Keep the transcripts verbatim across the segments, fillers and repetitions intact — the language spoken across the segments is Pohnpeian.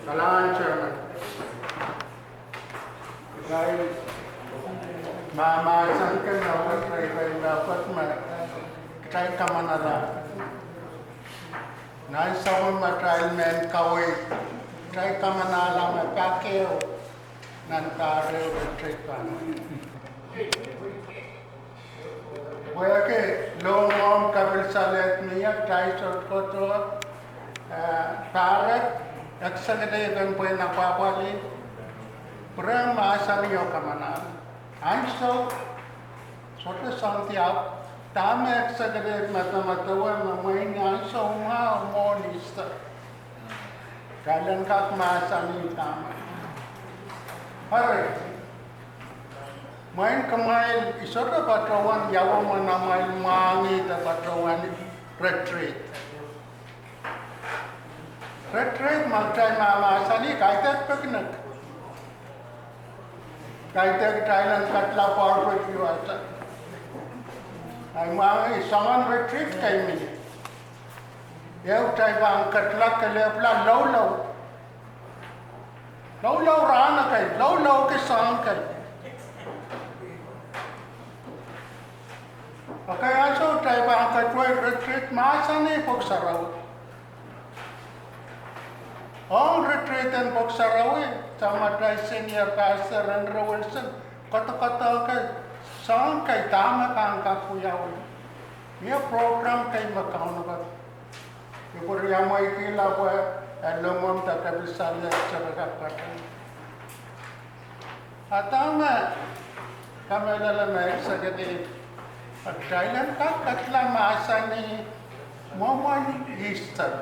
Kalahngan, Chairman. Kitail mahmahsanih me wet, kitail me wet me kitail kamanala. Nan sapwellimatail mehn kaweid, kitail kamanala me pak ehu nan pahr ehu retreat pahn. Pwehki lohmwohmw kapil salehd mie, kitail sohte kohdo, eh, pahr et, executive en pwehn apwahpwalih, pwurehng mahsanih oh kamanala. Ansou sohte soang diar, dahme executive medemedewe me mwein ansou mwahu mwohn Easter, kitail en kak mahsanih dahme. Eri, mwein kumwail, I sohte patohwan ia mwein amwail mwahngih de patohwan retreat. Retreat, ma kitail mahmahsanih, kaidehk picnic. Kaidehk kitail en ketla barbecue ata. Ahi mwahngih soangen retreat kei mie. Ehu, kitail pahn ketla kelehpwla loulou. Loulou rahn ekei, loulou ki soahng kei. Ekei ansou kitail pahn ketuwei retreat, mahsanih Pwuhk Sarawi. Ong retreat en Pwuhk Sarawi, samatail senior pastor Andrew Wilson kodokodohke soahng kei dahme pahn kak wiawi. Mie program kei me Kauno ketin kupwurki, mwein kitail pwe e lohmwohmw de kapil salehd sohte kak patohwan. A dahme kamehlele me executive, kitail en kak ketla mahsanih mwomwen Easter.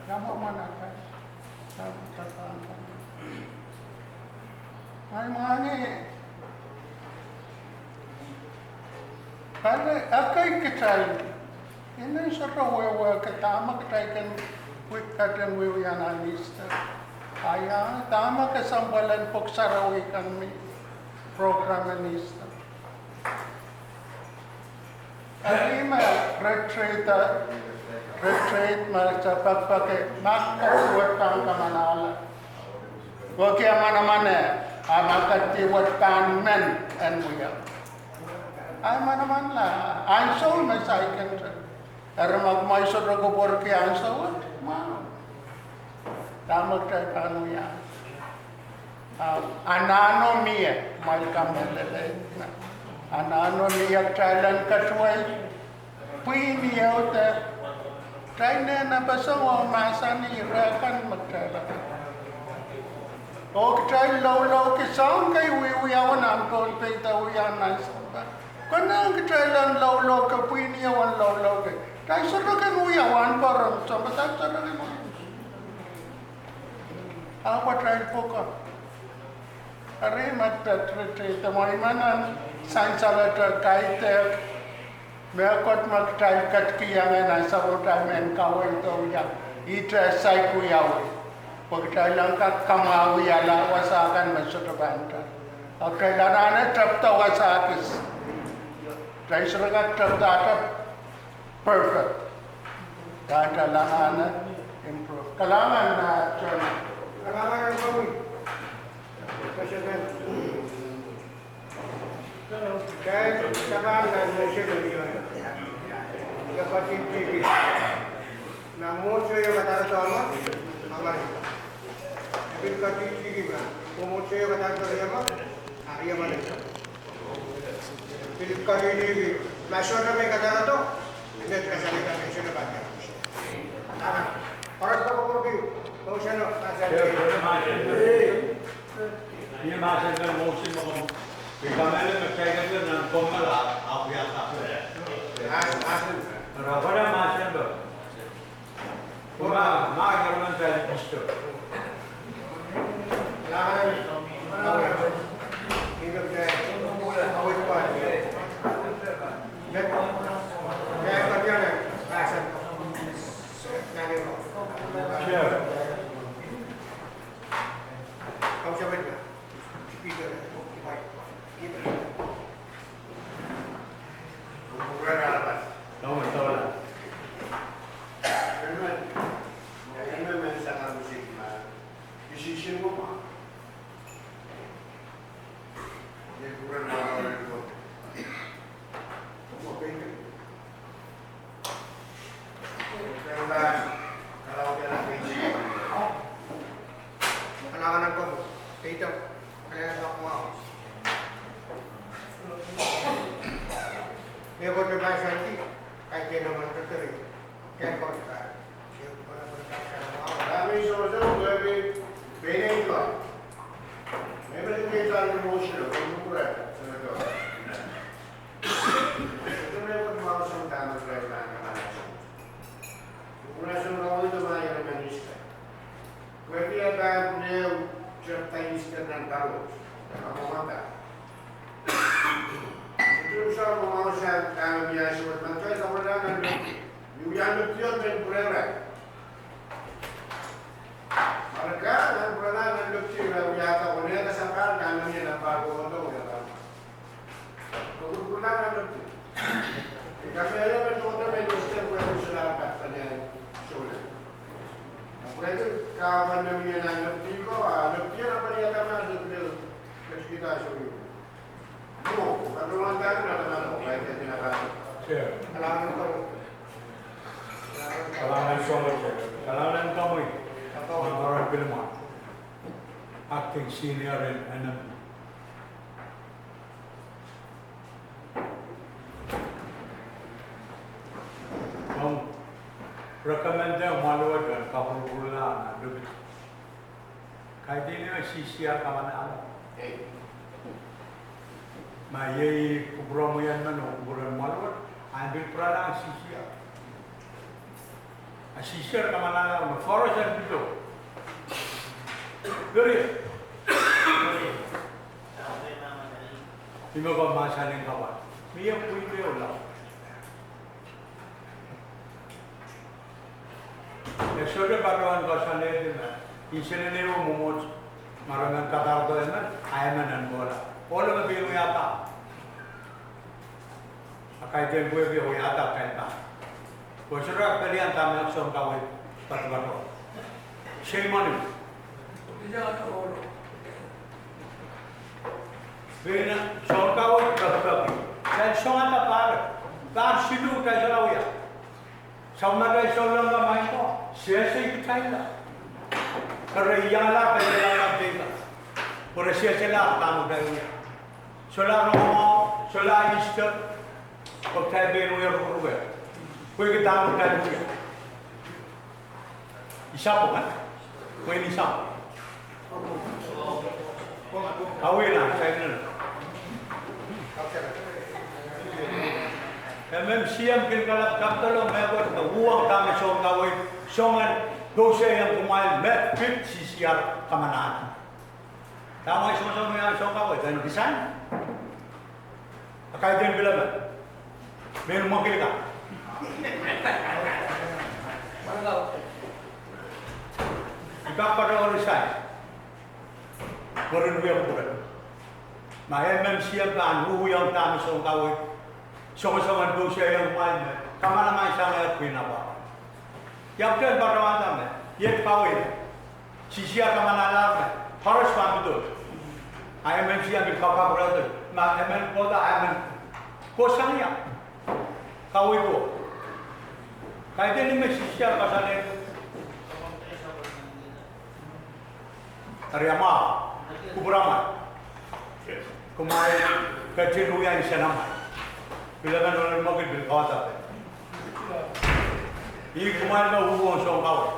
Ia mwomwen ata? Ahi mwahngih, pali ekei kitail, I men sohte wehwehki dahme kitail kin, wih, ketin wiewia nan Easter. Ahi, dahme kesempwal en Pwuhk Sarawi kan mie program en Easter. Eri me retreat, retreat me se pekipeki ma ke wet pahn kamanala, wehwehki manaman e, a ma ke wet pahn men en wia. Ahi manaman la, ansou me saikinte. Eri ma kumwail sohte kupwurki ansou wet, ma dahme kitail pahn wia. A anahne mie, kumwail kamehlele, anahne mie kitail en ketuwei pwihn ieu de kitail nehn epeseng oh mahsanih reh kan me kitail akan. Oh kitail loulouki soahng kei wiewiawi nan Pohnpei de wia nan sampah. Konehng kitail en loulouki pwihn ieu en loulouki. Kitail sohte kin wia wahnpoaron, sounpar sohte kin wia. Ahpw kitail pwukoa. Eri me pet retreat, mwein me nan sansal ete kaidehk mehkot me kitail ketikihong nan sapwellimatail mehn kaweid oh wia, ihte saik wiawi. Pwe kitail en kak kamwahwihala wasa kan me sohte pahn nda. A kitail anahne tepda wasa kis. Kitail sohte kak tepda ata perfect. Kitail anahne improve. Kalahngan, ah, Chairman. Kalahngan, Chairman. Kitail sapahl nan motion ieu, ia pahn tiki nan motion ieu kadarodo ma, a mani. Pil tiki ma, motion ieu kadarodo ma, a ia mani. Pil tiki ma sohte me kadarodo, me kasale ka motion pahn. Aha. Para ko ko motion pahn. Ia mahsen kan motion me komw, I kamehlele me kitail kak nan komw la, ahpw ia kak. Ahpw, ahpw. Rapana mahsen kan. Kuma, ma government kan isto. Chair. Pwehki e pahn pil ehu tepda Easter nan Paros, a mwomwada. Sohte soh mwomwada sang dahme mie ansou wet, ma kitail kapwurelahng nan lepdi. Ni wia lepdi o men pwurehng. Ma re kak nan pwurelahng nan lepdi, re wiahda konehda sapahl, dahme mie nan pahl komodo, wiahda. Ko pwurelahng nan lepdi. Ih kamehlele me tohto me Easter pwehki solahr pahn pahn sohla. Pwehki kahpwal me mie nan lepdi ko, a lepdi en pahn wiahda ma lepdi en ketikihda sohla. Mwo, patohwan dahme, dahme, dahme, dahme, dahme. Sure. Kalahngan en komwi. Kalahngan en komwi. Kalahngan en komwi. Kalahngan en komwi. Acting senior en, en Komw recommend-ehng mwahl wet en kapwurpwurla nan lepdi. Kaidehn me sisiar kamanahla. Ma iei kupwuromwi en men oh kupwuren mwahl wet, ahn pil pwuralahng sisiar. A sisiar kamanahla me koaros en pil pere. Ih me komw mahsanih kapwa. Mie pwihn ehu lao. E sohte patohwan koasoanehdi me insenen ehu mwomwohdiso, ma re men kadarodo emen, a emen en kohla. Ohlo me pil wiahda. A kaidehn pwehki e wiahda kaidehn. Pwe sohte pelian dahme soun kaweid patopato. Shame on you. Pwe soun kaweid patopato. Kitail songada pahr, pahr siluh kitail solahr wia. Samatail Souleng kamaiko, sehse kitail la. Kere iangala, kere iangala teila. Pwe re sehsela dahme kitail wia. Solahr rongamwahu, solahr Easter, pwe kitail pein wia rukeruke. Pwehki dahme kitail wia. Isapw kan? Pwe ni isapw. Awila, sainen. M M C M kin kalap kapitol oh mehkot me uhwong dahme soun kaweid, soangen, kouseiong kumwail me pid sisiar kamanahla. Dahme soangen, soangen, soangen kaweid, en design. A kaidehn pil emen. Mehn mwekid kan. I kak patohwan resign. Mwurin wia kupwure. Ma M M C M pahn uhwong dahme soun kaweid, soangen, soangen kouseiong kumwail me kamanaman sang eh pwihn apwal. Ia kitail patohwanda me, iet kaweid. Sisiar kamanahla me, koaros pahn pid. A M M C M pil kapwurehdo, ma emen kohda, emen kohsang ia. Kaweid ko. Kaidehn me sisiar koasoanehdi. Eri amwail, kupwuramwail. Kumwail ketin wia insenamwail. Pil emen mwekid pil kawada. Ih kumwail me uhwong soun kaweid.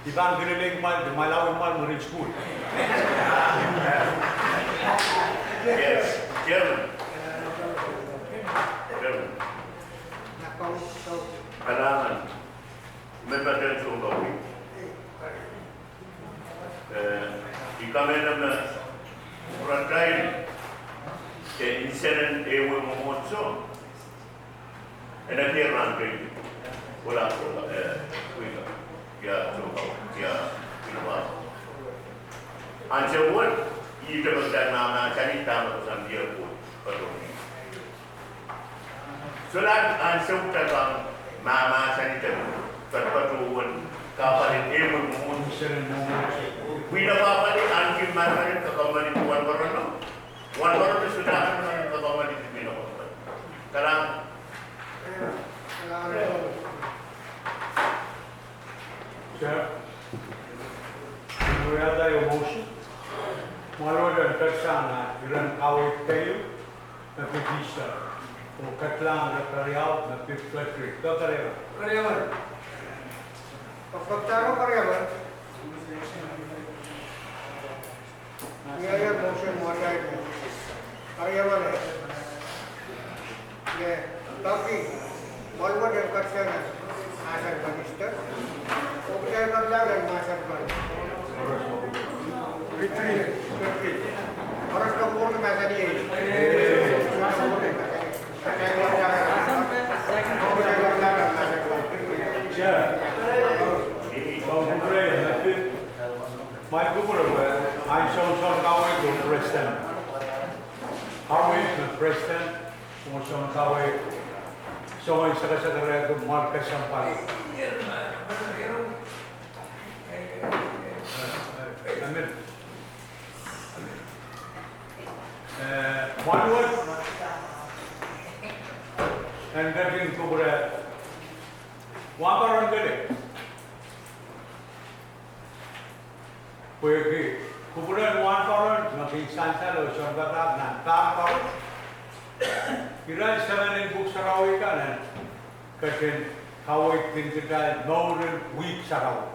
I pahn kilelehng kumwail, kumwail awi kumwail mwurin sukuhl. Yes, chairman. Chairman. Kalahngan. Members en soun kaweid. Eh, I kamehlele me pwuratail de insenen ehu mwomwohdiso. Ena dier rahn kei. Wala, eh, wika. Ia, soh, ia, wika. Ansou wet, I dehr mahsanih dahme koasoandi pwukat. Solahr ansou kitail pahn mahmahsanih de patopato uwen kahpwal en ehu mwomwohdiso. Wia kahpwal en ahneki manaman en kakaun manaman en wahnpoaron. Wahnpoaron sohte ahneki manaman en kakaun manaman en wahnpoaron. Kalahngan. Chair, I wiahda ieu motion. Mwahl wet en ketisang nan iren kaweid keieu me pid Easter, oh ketilahng ire keriau me pid Frederick. Pekeriaman. Pekeriaman. Pekeriaman. Ia, ia, motion mwatai. Pekeriaman. Ia, peki. Mwahl wet en ketisang nan mahsen pahn Easter. Oh kitail ketilahng nan mahsen pahn retreat. Retreat. Koaros koapworopworki mahsen iei. Chair, oh, kupwure, eh, mwail kupwure, eh, ansou soun kaweid me president. Kaweid me president, oh soun kaweid, soangen sakasakarehda mwail kesempwal. Amen. Eh, mwahl wet en ketin kupwure wahnpoaron kelehpw. Pwehki kupwuren wahnpoaron me kin sansal oh sounpadahk nan pahr koaros. Irail semen en Pwuhk Sarawi kan en ketin kaweidkin kitail mouren wihk sarawi.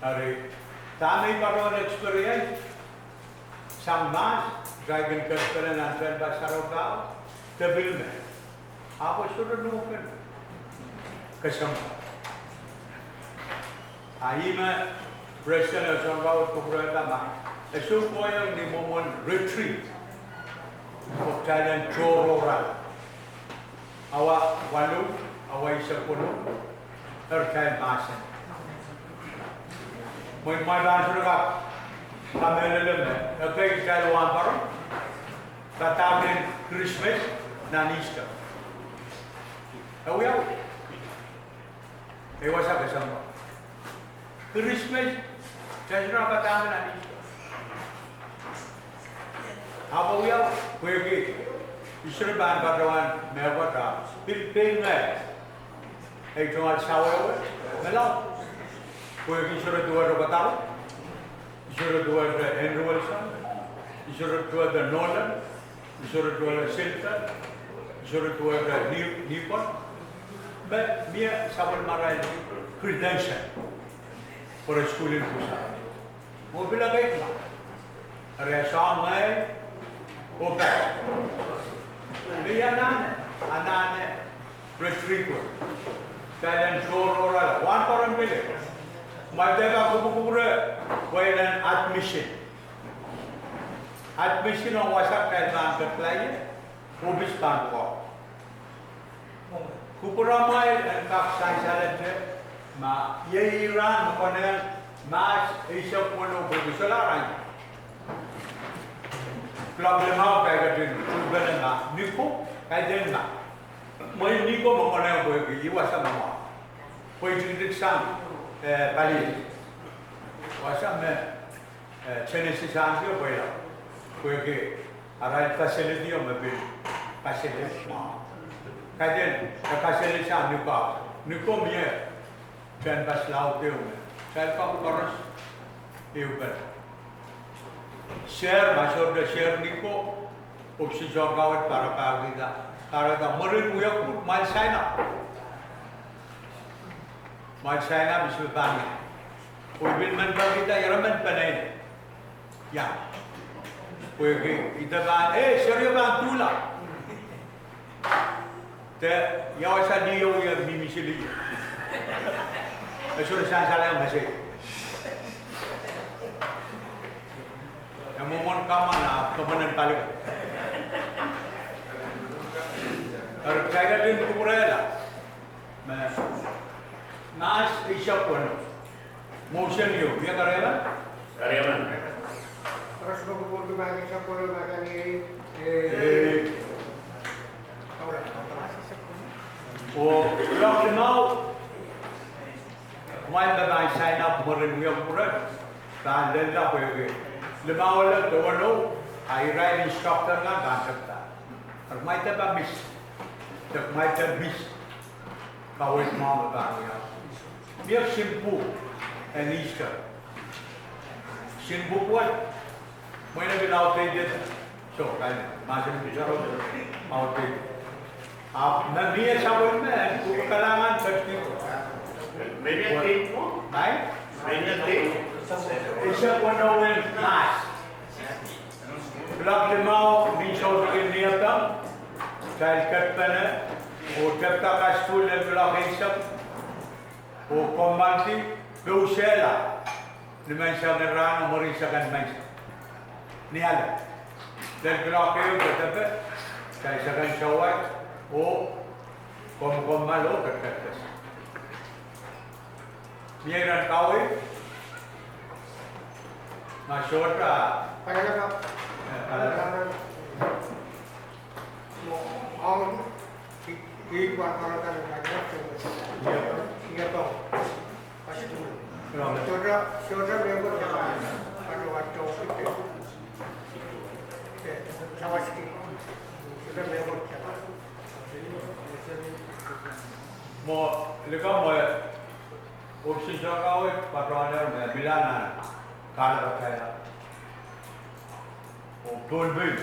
Eri, dahme I patohwan experience sang mahs, kitail kin ketiket nan tehnpas sarawi paho, de pil me, ahpw sohte nohn kesempwal. A ih me president oh soun kaweid kupwurehda ma e sohte kohieng ni mwomwen retreat, oh kitail en tohrohr awa walu, awa eisek weneu, eri kitail mahsen. Mwein mwail pahn sohte kak kamehlele me ekei kitail wahnpoaron padahk en Kirismes nan Easter. E wiawi. Ei wasa kesempwal. Kirismes, kitail sohte padahk nan Easter. Ahpw e wiawi, pwehki I sohte pahn patohwan mehkot, ahpw pil pein ngehi ei tungoal sawehwe me laud. Pwehki I sohte duwehte Kodaru, I sohte duwehte Henry Wilson, I sohte duwehte Nolan, I sohte duwehte Silver, I sohte duwehte Ni-, Nipon, me mie sapwellimarail credential pwe re sukuhl en pwuhk sarawi. Oh pil ekei ma, eri e soang ngehi oh pahn. Me I anahne, anahne retreat wet, kitail en tohrohr awa wahnpoaron kelehpw. Mwail dehpa kupwukupwure wehin admission. Admission ong wasa kitail pahn ketiket ie, ohpis pahn pwukoa. Kupwuramwail en kak sansalehte ma iei rahn me konehng mahs eisek weneu pwehki solahr ahi klok limau, kaidehn tuhpene ma ni ko, kaidehn ma mwein ni ko me konehng pwehki ih wasa me mwahu. Pwe I tikitiksang, eh, pali wasa me eh, Genesis ansou pweila, pwehki arail facility o me pil facility mwahu. Kaidehn e facility sang ni ko, ni ko mie tehnpas laud ehu me kitail kak koaros ehupene. Sehr, ma sohte sehr ni ko, oh soun kaweid parapahkihda, kahrehda mwurin wia kupwur, mwail sign up. Mwail sign up, I sohte pahn ia. Pwe I pil men pahkihda ira men peneinei. Ia. Pwehki ih de pahn, eh, serio pahn tuhla. De ia wasa ni o ia mihmi sili. E sohte sansal ia me sei. E mwomwen kamwa nan kemwenen palikan. Eri kitail ketin kupwurehla me mahs eisek weneu. Motion ieu, ia kariaman? Kariaman. Koaros me kupwurki mahs eisek weneu, mahsanih, eh. Oh, klok limau, kumwail me pahn sign up mwurin wia kupwure, pahn lella pwehki limau ele de weneu, a irail instructor kan pahn tepda. Eri kumwail dehr pahn miss, de kumwail dehr miss kaweid mwahu me pahn wiawi. Mie kisin pwuhk en Easter. Kisin pwuhk wet, mwein e pil outdated. So, kaidehn, mahsen en picture outdated. Ahpw me mie sapwellime pwuhk kalahngan ketikihdo. Maybe a date, no? Nai? Maybe a date? Eisek weneu en March. Kuloak limau ni soutik en Niepeng, kitail ketpene, oh tepda kasukuhl lel kuloak eisek, oh kommoaldi, pousehla, ni menseng en rahn, mwurin seken menseng. Ni ale. Lel kuloak ehu ke depe, kitail seken sewai, oh komw kommoal oh ketiket kis. Mie iren kaweid, ma sohte, eh, pahn, mwo likamw, eh, Ohpis en Sounkaweid patohwan me mihla nan kahlap atail oh Pohnpei.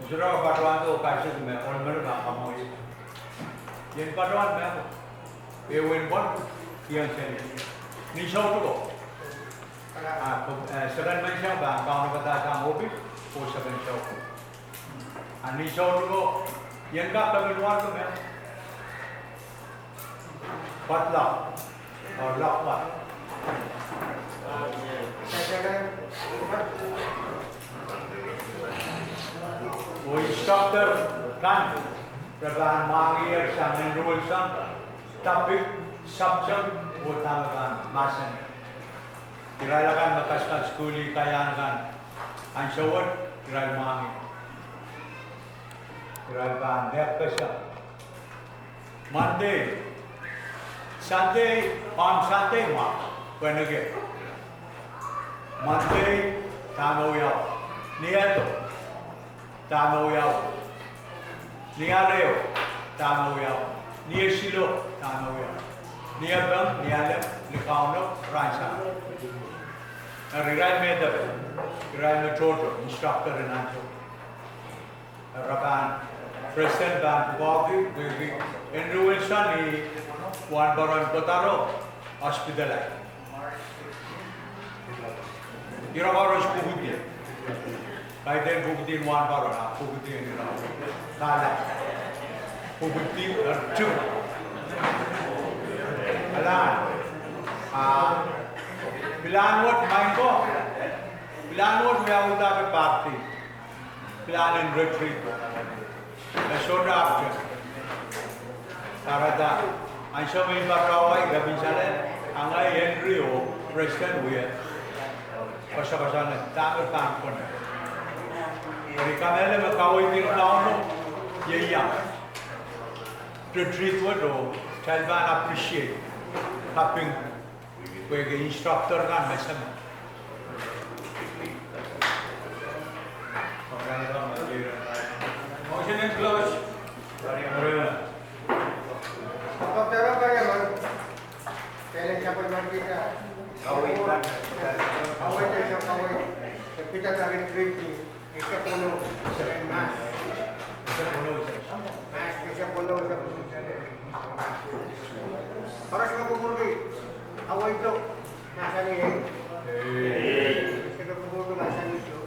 Sounkaweid patohwan de kaisik me ohl men pahn kamwei. Ien patohwan me ko. Ewen pwon, iang seni. Ni soutik ko. Ah, ko, eh, seken menseng pahn kaunopada sang ohpis, oh seken soutik. Ah, ni soutik ko, ien kak kemin wan ko me. Potluck, or luck pot. Oh instructor kan, re pahn mwahngiher sang en ruwel sang, topic, subject, oh dahme pahn mahsen. Irail akan me kasukuhl sukuhl, kaiahn kan, ansou wet, irail mwahngi. Irail pahn mehkpeseng. Monday, Sunday, Palm Sunday mwahu, pwenike. Monday, dahme wiawi. Ni Ado, dahme wiawi. Ni Areho, dahme wiawi. Ni Esilo, dahme wiawi. Niepeng, Nialem, Likauno, Ransang. Eri irail me depe, irail me tohto, instructor en ansou. Re pahn, president pahn pwukoahki, pwehki Henry Wilson, ih wahnpoaron Kodaro, hospital ahi. Ira koaros pwupwudi. Kaidehn pwupwudi en wahnpoaron, ah pwupwudi en ira. Kahlap. Pwupwudi, eh, tu. Alan. Ah, pilahn wet maing ko. Pilahn wet wiawihda de party. Pilahn en retreat. E sohte ahpwete. Kahrehda, ansou me I patohwei, I kapinsaleh, a ngehi Henry oh president wia koasoakoasoane dahme pahn kone. Eri I kamehlele me kaweid en Kauno ieiang. Retreat wet oh, kitail pahn appreciate, kaping, pwehki instructor kan me seme. Motion and close. Koaros me kupwurki, aweito, mahsanih ei. Koaros me kupwurki, mahsanih ei.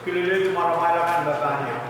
Kilelehdi mwaramail akan me pahn iang.